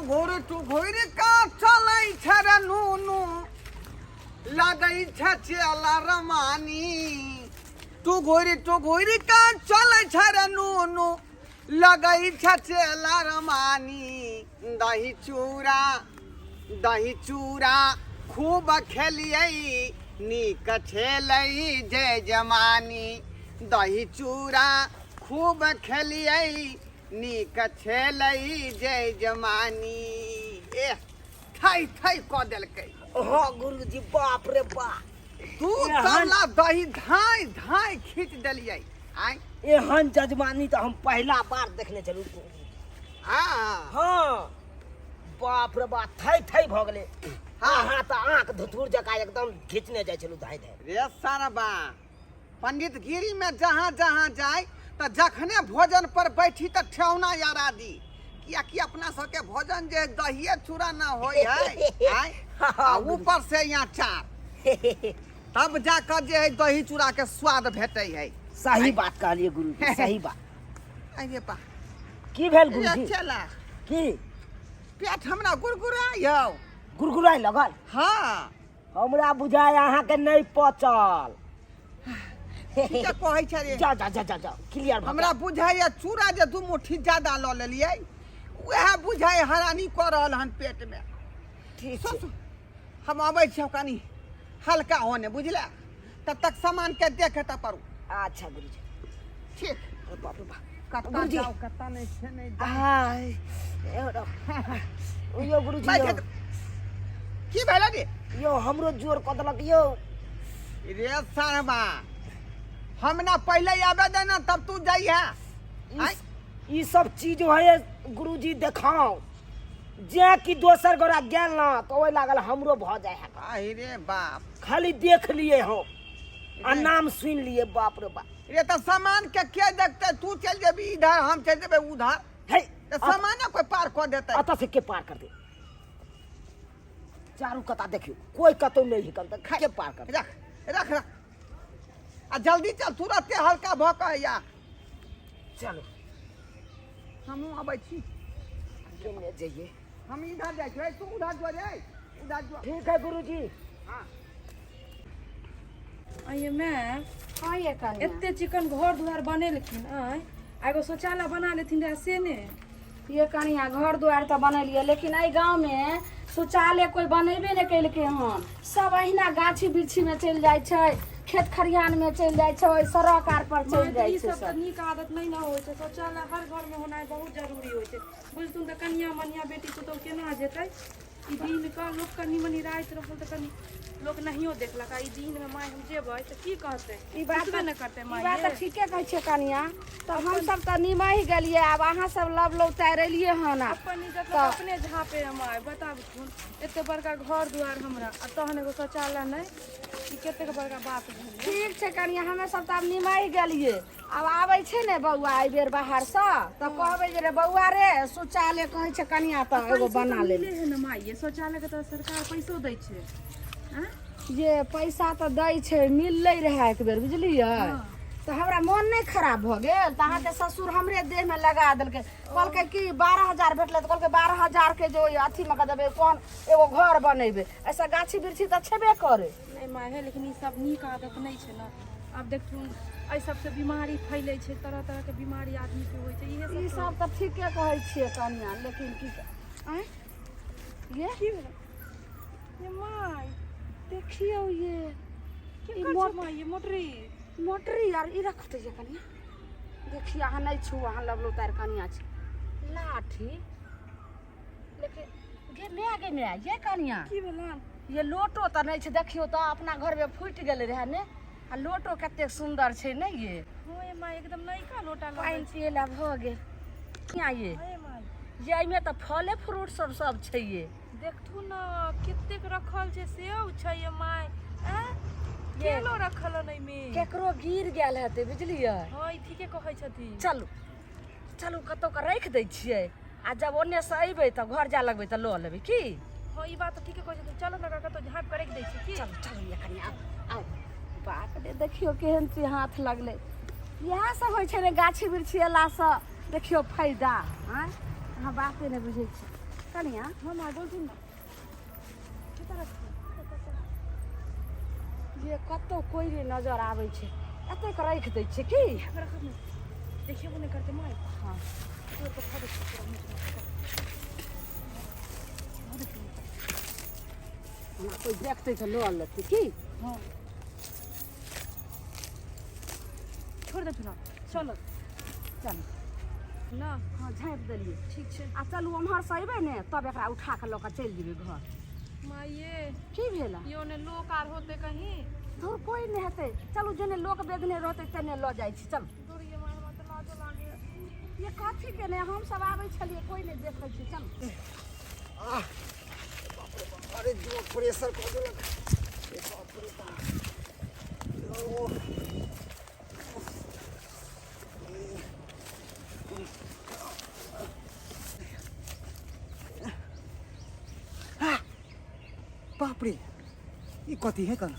टुघुर टुघुर का चलै छै रे नूनू, लगै छै चेला रमानी। टुघुर टुघुर का चलै छै रे नूनू, लगै छै चेला रमानी। दही चूड़ा, दही चूड़ा खूब खेलियै, नीक छेलै जय जमानी। दही चूड़ा खूब खेलियै, नीक छेलै जय जमानी। एह, थै थै कऽ देलकै। हाँ गुरुजी, बाप रे बाप, दू एहन- तबला दही धाय धाय खींच देलियै आय। एहन जजमानी तऽ हम पहिला बार देखने छलहुँ गुरुजी। हाँ। हाँ, बाप रे बाप, थै थै भऽ गेलै। हाँ। अहाँ तऽ आँख धुथुर जकाँ एकदम घिचने जाइ छलहुँ धाय धाय। रे सरबा, पंडित गिरी में जहाँ जहाँ जाय तऽ जखने भोजन पर बैठी तऽ ठेहुना यारा दी, कियाकि अपना सबके भोजन जे दहिए चूड़ा ना होय है आय, आ ऊपर से यहाँ चार, तब जाकर जे है दही चूड़ा के स्वाद भेटै है। सही बात कहलिए गुरुजी, सही बात। अरे बा, की भेल गुरुजी? चला। की? पेट हमरा गुरगुराय यौ। गुरगुराय लगल? हाँ। हमरा बुझाय अहाँके नहि पचल। ठीके कहै छै रे। जा जा जा जा जा, क्लियर भऽ हमरा गेल। बुझाइए चूड़ा जे दू मुट्ठी ज्यादा लऽ लेलियै, उएह बुझाइ हरानी कऽ रहल हन पेटमे। ठीक छै। सुन, हम अबै छियौ कनि हल्का होने, बुझले? तब तक सामान के देखे तऽ पड़ू। अच्छा गुरुजी। ठीक। अरे बाप रे बाप। कत्ता गुरुजी। जाउ, कत्ता नहि छै, नहि जाउ। आय, यो गुरुजी, बैठ यो। की भेल रे? यो हमरो जोर कऽ देलक यौ। रे साहबा, हम ना पहले आबे दे ना, तब तू जाइहे। ई सब चीज है गुरुजी, देखाओ जे कि दोसर गोरा गेल ना तो ओहि लागल हमरो भऽ जाय है। आहि रे बाप। खाली देख लिए हो आ नाम सुन लिए, बाप रे बाप। रे तऽ सामान के देखते? तू चल जेबी इधर, हम चल जेबै उधर। हे, तऽ सामाने कोई पार कऽ देतै? अतऽ से के पार कर दे? चारू कता देखियो, कोई कतौ नहीं हिकल, तऽ के पार कर? रख रख रख आ जल्दी चल, तुरते हल्का भऽ कऽ या। चलो। हमहूँ अबै छी। केने जइए? हम इधर जाइ छी, तू उधर जो रे, उधर जो। ठीक है गुरुजी। हाँ। आइए माय। हाँ ये कन्या। एते चिकन घर दुआर बनेलखिन आँय, आ एगो शौचालय बना लेथिन रहए से ने। ये कनिया, घर दुआर तऽ बनेलियै, लेकिन एहि गाँवमे शौचालय कोइ बनेबे नहि केलकै हन। सब अहिना गाछी वृक्षीमे चलि जाइ छै, खेत खरिहानमे चलि जाइ छै, सड़क आर पर माय, चलि तऽ जाइ ई छै। सब तऽ सब नीक आदत नहि ने होइ छै। शौचालय हर घरमे होनाइ बहुत जरूरी होइ छै, बुझथुन तऽ कनिया मनिया बेटी पुतोहु केना जेतै? ई दिन कऽ लोक कनि मनि राति रहल तऽ कनि लोक नहियो देखलक, आ ई दिनमे माय हम जेबै तऽ की कहतै? ई बात पुछबे ने करतै। ई माय बात तऽ ये। ठीके कहै छियै कनिया, तऽ हमसब तऽ निमहि गेलियै, आब अहाँ सब लब लौतारि एलियै हन। आ अपन इज्जत लोक अपने झाँपे है माय। बताबथुन, एते बड़का घर दुआर हमरा आ तहन एगो शौचालय नहि, ई कतेक बड़का बात भेलै? ठीक छै कनिया, हमे सब तऽ आब निमहि गेलियै। आब आबै छै ने बौआ एहि बेर बाहरसँ तऽ कहबै जे रे बौआ रे, शौचालय कहै छै कनिया तऽ एगो पैसो बना तऽ ले। मिले है ने माय? ये शौचालय के तऽ सरकार पैसो दै छै आँय? जे पैसा तऽ दै छै, मिललै रहए एक बेर, बुझलियै? तऽ हमरा मोन नहि खराब भऽ गेल तऽ अहाँके ससुर हमरे देहमे लगा देलकै। कहलकै कि 12,000 भेटलै, तऽ कहलकै 12,000के जे ओहि अथीमे कऽ देबै, कोन एगो घर बनेबै, एहिसँ गाछी वृक्षी तऽ छेबे करै। नहि माय हे, लेकिन ई सब नीक आदत नहि छै ने। आब देखथुन, एहि सबसँ बीमारी फैलै छै, तरह तरहके बीमारी आदमीके होइ छै इहे ई सब। सब तऽ ठीके कहै छियै कनिया, लेकिन की आँय ये? की भेलै ये माय? देखियौ ये। की ई कर छै मोट माय ये मोटरी? मोटरी आर ई रखू तऽ ये कनिया, देखियौ अहाँ नहि छू, अहाँ लबलो तार कनिया छै लाठी। लेकिन गे my, गे my, ये कनिया। की भेलै? ये लोटो तऽ नहि छै, देखियौ तऽ अपना घरमे फूटि गेलै रहए ने, आ लोटो कतेक सुन्दर छै ने ये। हँ ये माय, एकदम नयका लोटा लगै पानि छै। पियै लए भऽ गेल। कनिया ये। हँ ये माय। ये एहिमे तऽ फले फ्रूट सब सब छै ये। देखथुन ने, कतेक रखल छै, सेब छै ये माय, आँय, ये केलो रखल हन एहिमे। केकरो गिर गेल हेतै, बुझलियै? हँ, ई ठीके कहै छथिन। चलू चलू, कतौ के राखि दै छियै, आ जब ओन्नेसँ अयबै तऽ घर जाय लगबै तऽ लऽ लेबै की? हँ, ई बात तऽ ठीके कहै छथिन। चलू ने, कतौ झाँपि कऽ राखि दै छी की? चलू चलू ये कनि, आउ आउ। बाप रे, देखियौ केहन चीज हाथ लगलै। इएह सब होइ छै ने गाछी वृक्षी अयलासँ, देखियौ फायदा। आँय, अहाँ बाते नहि बुझै छी। कनिया हाँ माँ बोलथुन ना कतऽ रखबै? जे कतौ कोइ नहि नजर आबै छै एतेक राखि दै छै की रखब ने देखेबो नहि करतै माय हाँ तोड़ कऽ धऽ दै छियै पूरा मुँह मे। हमरा कोइ देखतै तऽ लऽ लेतै की हाँ छोड़ देथुन आब चलो चल ना हाँ झाँपि देलियै ठीक छै आ चलू ओम्हरसँ अयबै ने तब एकरा उठा कऽ लऽ कऽ चलि जेबै घर माइये की भेल यो ने लोक आर होते कहीं धुर कोइ नहि हेतै चलू जेने लोक बेदने रहतै तेने लऽ जाइ छी चलू दूर ये माय हमरा तऽ लाजो लागे ये कथी के ने हम सब आबै छलियै कोइ नहि देखै छै चलू आह, बाप रे बाप, अरे जो प्रेशर कऽ देलक ए बाप रे बाप ओ, आह, बाप रे ई कथी है कन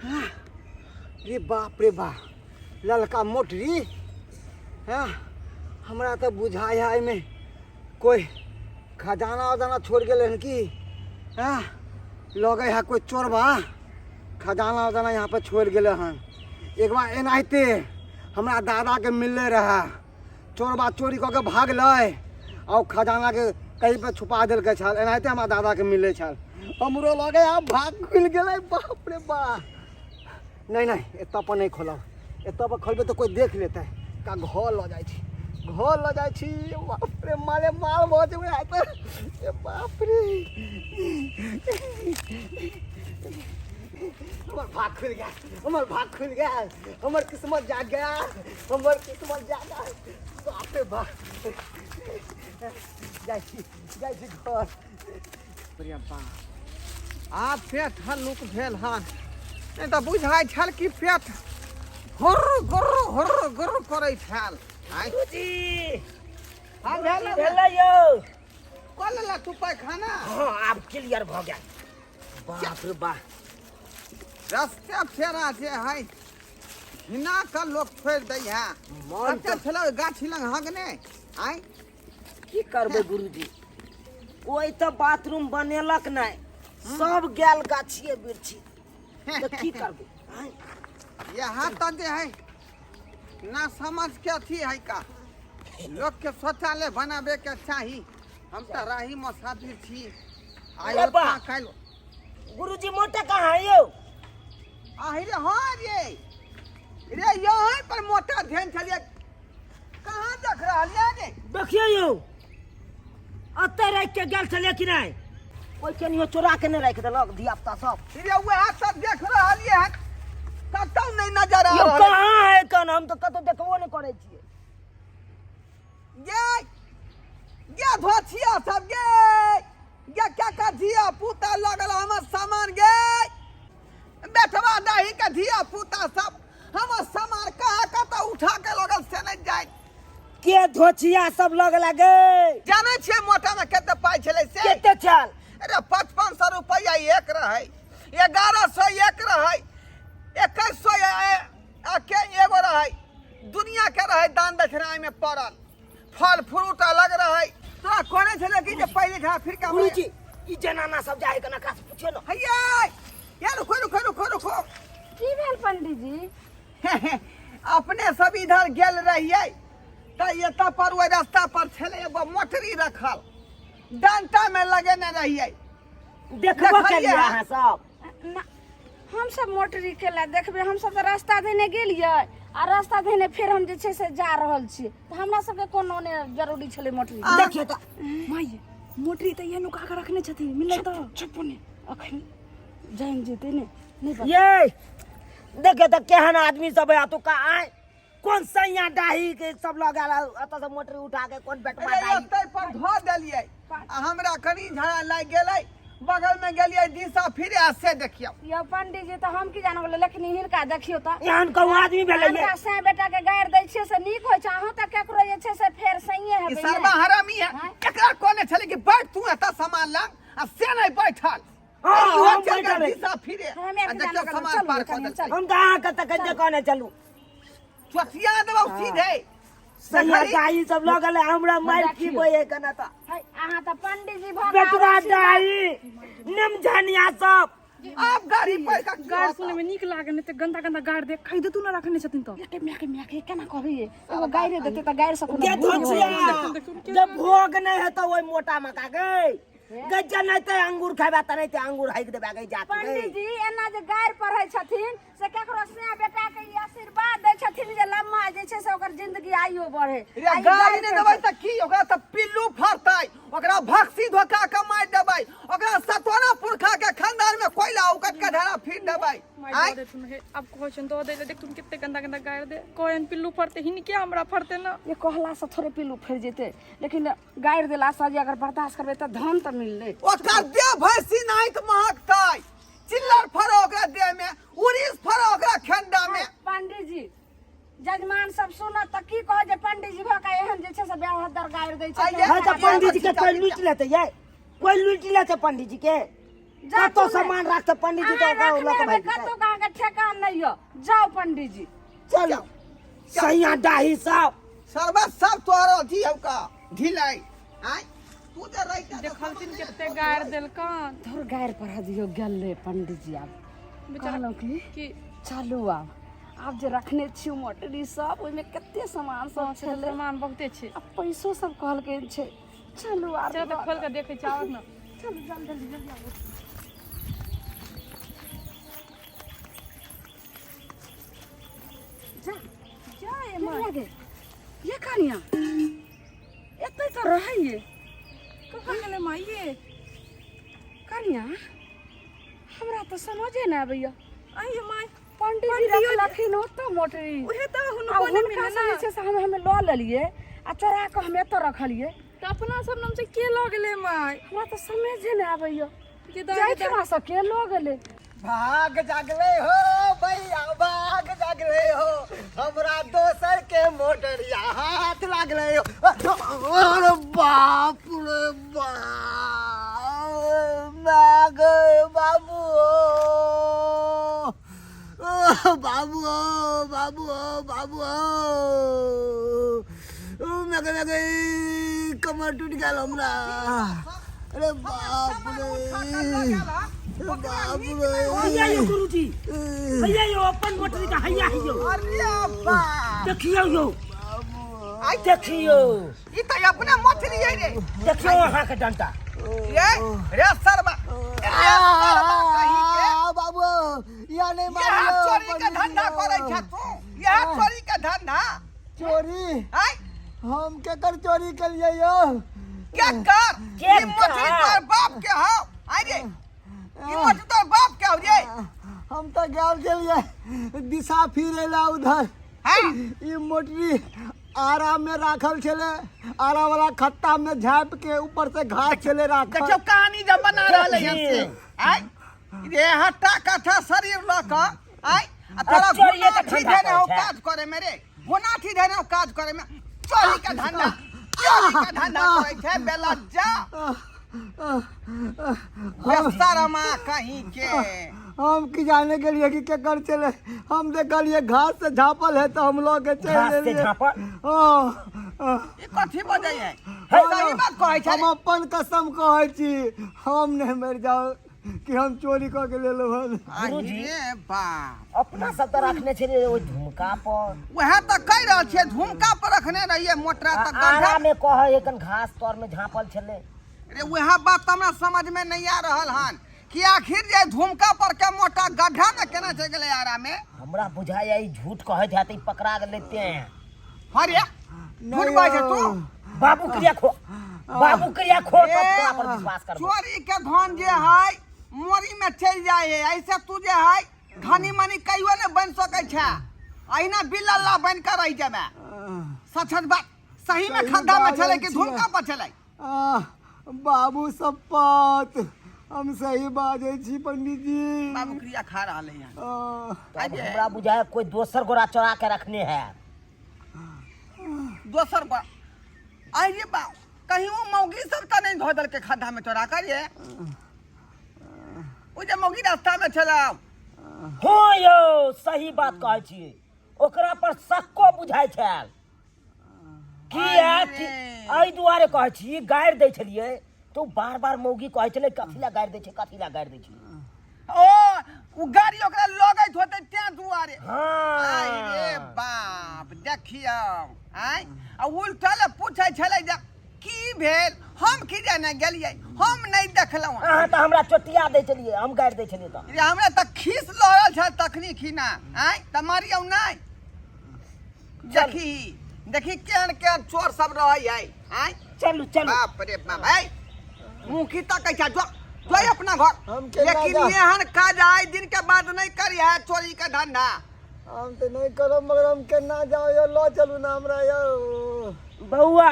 हाँ, रे बाप रे बा ललका मोटरी हाँ हमरा तऽ बुझाइ है एहिमे कोइ खजाना उजाना छोड़ि गेलै हन की हाँ लगै है कोइ चोरबा खजाना उजाना यहाँ पर छोड़ि गेलै हन एक बार एनाहिते हमरा दादाके मिललै रहए चोरबा चोरी कऽ के भागलै आ ओ खजानाके कहीं पर छुपा देलकै छल एनाहिते हमरा दादाके मिललै छल हमरो लगै आब भाग खुलि गेलै बाप रे बा नहि नहि एतऽ पर नहि खोलब एतऽ पर खोलबै तऽ कोइ देख लेतै का घर लऽ जाइ छी घर लऽ जाइ छी बाप रे माले माल भऽ जेबै आइ तऽ ए बाप रे हमर भाग खुलि गेल हमर भाग खुलि गेल हमर किस्मत जाग गया हमर किस्मत जाग गया बाप रे बाप जाइ छी जाइ छी घर रे बाप आब पेट हल्लुक भेल हन नहि तऽ बुझाइ छल कि पेट हुर्र गुर्र हुर्र गुर्र करै छल आँय गुरुजी हाँ भेल की भेलै यौ कऽ लेलक तू पैखाना हाँ आब क्लियर भऽ गेल बाप रे बाप रस्ते फेरा जे है हिना कऽ लोक छोड़ि दै है मन कते छलै ओहि गाछी लग हगने आँय की करबै गुरुजी ओहि तऽ बाथरूम बनेलक नहि सब गेल गाछिए बिरछी तऽ की करबै आँय? यहाँ तऽ जे है ना समझ के अथी है का लोग के शौचालय बनाबे के चाही हम तऽ राही मुसाफिर छी आइ अरे बा। ओतना काल्हि गुरुजी मोटा कहाँ है यौ आहि रे हाँ रे रे यहाँ पर मोटा ध्यान छलिए कहाँ देख रहल ये रे देखियौ यौ अतै राखि के गेल छलियै कि नहि कोइ केनियो चोरा के नहि राखि देलक धिया पुता सब रे वएह सब देख रहल ये हन कतौ नहीं नजर आ यौ रहल कहाँ है कन हम तऽ कतौ देखबो नहि करै छियै गे गे धोछिया सब गे गे क्या का धिया पुता लगल हमर सामान गे बेटवा दही के धिया पुता सब हमर सामान कहाँ कतऽ उठा के लगल से नहीं जाए के धोछिया सब लग लगे जानै छियै मोटा में कते पाइ छलै से कते छल अरे 5500 रुपैआ एक रहै 1100 एक रहै 2100 के एगो रहै दुनिया के रहै दान दक्षिणा में पड़ल फल फ्रूट अलग रहै तोरा कहने छलै कि जे पहिले खा फिर का गुरुजी ई जनाना सब जाए कना का पूछो न हैया या रुको रुको रुको रुको की भेल पंडीजी अपने सब इधर गेल रहियै तऽ एतऽ पर ओहि रास्ता पर छलै एगो मोटरी रखल डंटा में लगेने रहियै देखबो देखलियै केलियै हँ? अहाँ सब ना हमसब मोटरी केला देखबै हमसब तऽ रास्ता धेने गेलियै आ रास्ता धेने फेर हम जे छै से जा रहल छी तऽ हमरा सबके कोनो ने जरूरी छलै मोटरी देखियौ तऽ माय मोटरी तऽ इएह नुका कऽ रखने छथिन मिललै तऽ चुप ने अखन जानि जेतै ने नहि पता ये देखियौ तऽ केहन आदमी सब है एतुका आय कोन सैया डाही के सब लग आयल एतऽ से मोटरी उठा के कोन बेटवा अरे डाही ओतै पर धऽ देलियै आ हमरा कनि झड़ा लागि गेलै बगल में गेलियै दिशा फिरे आ से देखियौ यौ पंडीजी तऽ हम की जानब लेकिन हिनका देखियौ तऽ एहन कहूँ आदमी भेलै ये हिनका सैं बेटा के गारि दै छियै से नीक होइ छै अहूँ तऽ केकरो जे छै से फेर सैये ई हेबै ने। सरबा हरामी है आँय? एकरा कहने छलै कि बैठ तू एतऽ सामान लग आ से नहि बैठल हाँ, इहो हम चलि गेल बैठल रही। दिशा फिरे हमे आ आर के देखियौ जानब सामान चलू पार कऽ कनिया, देलकै चलू। हम तऽ अहाँके तऽ कहिते कहने चलू चोटिया देबौ सीधे सैया देखली? दाई सब लगल है हमरा मार देखियौ। खिबै है कना त है, अहाँ तऽ पंडीजी भऽ कऽ बेटवा आबै छी। दाई निमझनिया सब आब गाड़ी पढ़ के की गाड़ होता? सुने में नीक लागे नहीं ते गंदा गंदा गाड़ दे खाई देतू ना रखने छथिन तो के म्याके म्याके केना कहबै ये? एगो गाइरे देतै तऽ गाइर से कोनो गे भूल भऽ धोचिया जाइ। जब भोग नहीं है तो वही मोटा मका गई गई जनाते अंगूर खाबा तनाते अंगूर हाइक देबा गई जात गई पंडीजी एना जे गारि पढ़ै छथिन से केकरो से बेटा के ई आशीर्वाद दै छथिन जे लम्बा जे छै से ओकर जिंदगी आइयो बढ़े रे आ ई गाड़ी गारि नहि पढ़ै देबै तऽ की ओकरा तऽ पिल्लू फड़तै ओकरा भक्सी धोखा के मारि देबै ओकरा सतोना पुरखा के खानदान में कोयला उकट के ढेरा फिर देबै माय आँय दऽ देथुन हे आब कहै छनि दऽ दै लए देख तुम कते गंदा गंदा गारि दे कहन पिल्लू फड़ते हिनके हमरा फड़ते ना ये कहला से थोड़े पिल्लू फड़ि जेतै लेकिन गारि देला से जे अगर बर्दाश्त करबै तऽ धन तऽ मिललै ओकर देह भैंसी नाहित महकतै चिल्लर फड़ो ओकरा देह में उड़ीस फड़ो ओकरा खेंडा में पंडीजी जजमान सब सुनत तऽ की कहत जे पंडीजी भऽ कऽ एहन जे छै से बेहतर गारि दै छै आइये। है तऽ पंडीजी के कोई लूटि लेतै ये कोई लूटि लेतै पंडीजी के कतौ सामान राखतै पंडीजी तऽ ओकरा लऽ कऽ भागि जेतै कतौ अहाँके ठेकान नहि यऽ जाउ पंडीजी चलू सैया डाही सब सरबत सब तोहर अथी हौ का ढिलाई आय तू जे रहि के देखलथिन कते गारि देलकन धुर गारि पढ़ा दियौ गेलै पंडीजी आब बेचारा कहलहुँ की की चलू आब आब जे रखने छी मोटरी सब ओहिमे कते सामान सब से तऽ छलै सामान बहुते छै आ पैसो सब कहलकै छै चलू आब चल तऽ खोल के देखै छी आबक ने चलू जल्दी जल्दी जल्दी आबू। जा जा केना गे ये कनिया एतै तऽ रहैये कहाँ गेलै माँ ये कनिया हमरा तऽ समझे नहि आबैया आइए माँ पंडीजी रखलखिन ओतऽ मोटरी उहे तऽ आ हुनको नहि हुनका मिले से ना जे छै से हम हमे लऽ लेलियै आ चोरा कऽ हम एतऽ रखलियै तऽ अपना सब नाम से के लऽ गेलै माँ हमरा तऽ समझे नहि आबैया के दऽ जाहिठमा से के लऽ गेलै भाग जागले हो भैया भाग जागले हो हमरा दोसर के मोटरिया हाथ लागले हो अरे बाप रे बाप माँ गे बाबू ओ बाबू ओ बाबू ओ बाबू ओ मैं गे कमर टूट गेल हमरा अरे बाप रे बाप रे हैया यौ गुरुजी हैया यौ अपन मोटरी के हैया यौ अरे बाप देखियौ यौ आई देखियौ ई तऽ अपने मछली है रे देखियौ अहाँके डंटा रे रे सरबा रे सरबा कहीं के आ, बाबू या नहीं यह मारियो चोरी के धंधा करै छै तू यह चोरी के धंधा चोरी आय हम केकर चोरी केलियै यौ के कर के ई मछली कर? तोर बाप के हौ आय रे ई मछली तोर बाप के हौ रे हम तऽ गेल छलियै दिशा फिरे ला उधर हाँ ई मोटरी आरा में राखल छलै आरा वाला खत्ता में झाँप के ऊपर से घास छलै राखल देखियौ कहानी जब बना रहल है से आय रे हट्टा कट्ठा शरीर लऽ कऽ आय आ तोरा चोरिये के घुनाठी धंधा धेने हो करै छै। काज करे में रे घुनाठी धेने हो काज करे में चोरी के धंधा चोरी के धंधा करै छै बेलज्जा बेशरमा कहीं के हम की जाने के लिए कि केकर छलै हम देखलिए घास से झाँपल है तो हम लऽ के चलि घास से एलियै। झाँपल? हाँ, हाँ। ई कथी बजै है सही बात कहै छै हम अपन कसम कहै छी हम नहि मरि जाउ कि हम चोरी कऽ के लेलहुँ हन गुरुजी। अरे बाप अपना सब तऽ रखने छलियै ओहि झुमका पर वएह तऽ कहि रहल छियै झुमका पर रखने रहियै मोटरा तऽ आ आरा गड्ढा में कहै एखन घास तर में झाँपल छलै रे वएह बात तऽ हमरा समझ में नहीं आ रहल हन कि आखिर जे झुमका पर के मोटा गड्ढा में केना चलि गेलै आरा में हमरा बुझाइया ई झूठ कहैत हैत ई पकड़ा गेलै तें अरे झूठ बाजै तू बाबू क्रिया खो बाबू क्रिया खो तब तोरा पर विश्वास करबो चोरी के धन जे है मोरी में चलि जाइ है ऐसे तू जे है धनी मनी कहियो ने बन सकै छै अहिना बिलल्ला बन के रहि जेबे सच बात सही में सही खद्दा में बाजै छलै कि छियै। झुमका पर छलै आह, बाबू शपथ हम सही बाजै छी पंडीजी बाबू क्रिया खा रहल है आह, तब हमरा बुझाय कोई दोसर गोरा चोरा के रखने है दोसर बा आई रे बा कहीं वो मौगी सब तऽ नहीं धो देलकै खड्डा में चोरा कर ये ओ जे मौगी रास्ता में छला हाँ यौ सही बात कहै छी ओकरा पर शक्को बुझाइ छल किया अरे। कि एहि दुआरे कहै छी गारि दै छलियै तऽ ओ बार बार मौगी कहै छलै कथी लए गारि दै छै, कथी लए गारि दै छै। ओ ओ गाड़ी ओकरा लगैत होतै तें दुआरे। आइ रे हँ बाप, देखियौ आँय, आ उल्टल पूछै छलै जे की भेल, हम की जाने गेलियै, हम नहि देखलहुँ। अहाँ तऽ हमरा चोटिया दै छलियै, हम गारि दै छलियै तऽ। रे हमरा तऽ खीस लहरल छल तखनी खिना। आँय तऽ मारियौ नहि। देखी देखी केहन केहन चोर सब रहै है। आँय चलू चलू। बाप रे बाप, ऐ मुँह की तकै छै, जो जो अपना घर। हम केना लेकिन जा- एहन काज आइ दिन के बाद नहीं करी है चोरी के धंधा। हम तऽ नहि करब, मगर हम केना जाउ यौ? लऽ चलू ने हमरा यौ। बौआ,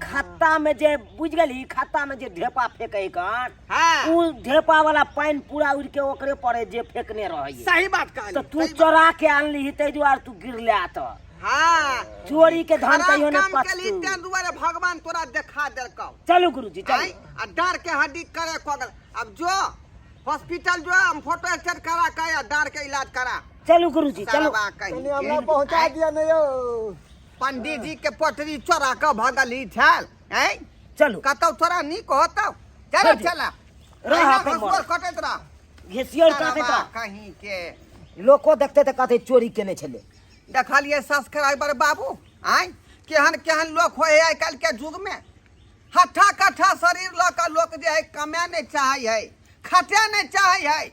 खत्ता में जे बुझि गेली, खत्ता में जे ढेपा फेकै कन, उ ढेपा वाला पानि पूरा उड़ि के ओकरे पड़े जे फेकने रहै। सही बात कहली। तऽ तू चोरा के आनली ताहि दुआरे तू गिरले तऽ। चोरी के धन खराब कहियो नहि काम केली पचतू। तें दुआरे भगवान तोरा देखा देलकौ। चलू गुरुजी चलू। आँय, आ डाँड़ के हड्डी करे कऽ गेल। अब जो हॉस्पिटल जो, हम फोटो स्टेट करा के आ डाँड़ के इलाज करा। चलू गुरुजी चलू। सरवा कहीं कनि के। हमरा पहुँचा दिअ ने यौ। पंडित जी के पटरी चोरा कऽ भगली छल। आँय चलू। कतौ तोरा नीक होतौ। चल चल। चल। रह अहिना अपन घसबोर मरल। कटैत रह। घिसियोर काटैत सरवा रह। कहीं के। लोको देखते तऽ कहते चोरी केने छलै। देखलियै सब्सक्राइबर बाबू, आँय केहन केहन लोक होइ है आइ काल्हि के युग में। हट्ठा कट्ठा शरीर लऽ कऽ लोक जे है कमाए नहि चाहै है, खटे नहि चाहै है,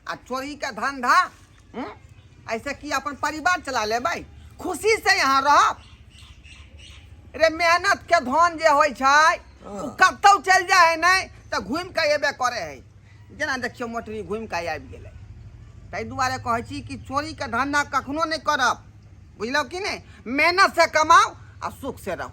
आ चोरी के धंधा। ऐसे की अपन परिवार चला लेबै? खुशी से यहाँ रहब? रे मेहनत के धन जे होइ छै ओ कतौ चलि जाइ है नहि तऽ घुमि कऽ एबे करे है। जेना देखियौ मोटरी घुमि कऽ आबि गेलै। ताहि दुआरे कहै छी कि चोरीके धंधा कखनो नहि करब, बुझलहुँ कि नहि? मेहनत से कमाउ आ सुख से रहू।